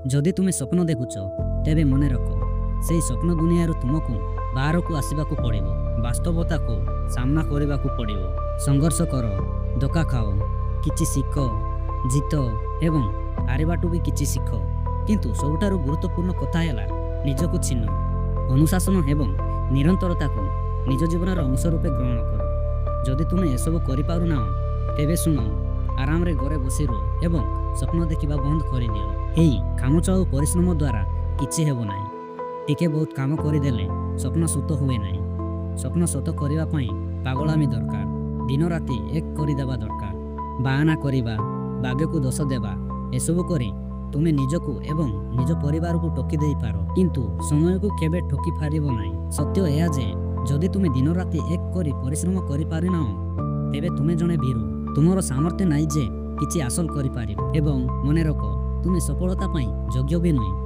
ଯଦି ତୁମେ ସ୍ୱପ୍ନ ଦେଖୁଛ, ତେବେ ମନେ ରଖ, ସେହି ସ୍ୱପ୍ନ ଦୁନିଆରୁ ତୁମକୁ ବାହାରକୁ ଆସିବାକୁ ପଡ଼ିବ। ବାସ୍ତବତାକୁ ସାମ୍ନା କରିବାକୁ ପଡ଼ିବ। ସଂଘର୍ଷ କର, ଧୋକା ଖାଅ, କିଛି ଶିଖ, ଜିତ ଏବଂ ହାରିବାଠୁ ବି କିଛି ଶିଖ। କିନ୍ତୁ ସବୁଠାରୁ ଗୁରୁତ୍ୱପୂର୍ଣ୍ଣ କଥା ହେଲା, ନିଜକୁ ଚିହ୍ନ। ଅନୁଶାସନ ଏବଂ ନିରନ୍ତରତାକୁ ନିଜ ଜୀବନର ଅଂଶ ରୂପେ ଗ୍ରହଣ କର। ଯଦି ତୁମେ ଏସବୁ କରିପାରୁନାହଁ, ତେବେ ଶୁଣ, ଆରାମରେ ଘରେ ବସି ରୁହ ଏବଂ ସ୍ୱପ୍ନ ଦେଖିବା ବନ୍ଦ କରିଦିଅ। ଏହି କାମଚଳାଉ ପରିଶ୍ରମ ଦ୍ୱାରା କିଛି ହେବ ନାହିଁ। ଟିକେ ବହୁତ କାମ କରିଦେଲେ ସ୍ୱପ୍ନ ସତ ହୁଏ ନାହିଁ। ସ୍ୱପ୍ନ ସତ କରିବା ପାଇଁ ପାଗଳାମି ଦରକାର, ଦିନ ରାତି ଏକ କରିଦେବା ଦରକାର। ବାହାନା କରିବା, ଭାଗ୍ୟକୁ ଦୋଷ ଦେବା, ଏସବୁ କରି ତୁମେ ନିଜକୁ ଏବଂ ନିଜ ପରିବାରକୁ ଠକି ଦେଇପାର, କିନ୍ତୁ ସମୟକୁ କେବେ ଠକି ପାରିବ ନାହିଁ। ସତ୍ୟ ଏହା ଯେ ଯଦି ତୁମେ ଦିନ ରାତି ଏକ କରି ପରିଶ୍ରମ କରିପାରିନାହଁ, ତେବେ ତୁମେ ଜଣେ ଭୀରୁ। ତୁମର ସାମର୍ଥ୍ୟ ନାହିଁ ଯେ କିଛି ହାସଲ କରିପାରିବ ଏବଂ ମନେ ରଖ, ତୁମେ ସଫଳତା ପାଇଁ ଯୋଗ୍ୟ ବି ନୁହେଁ।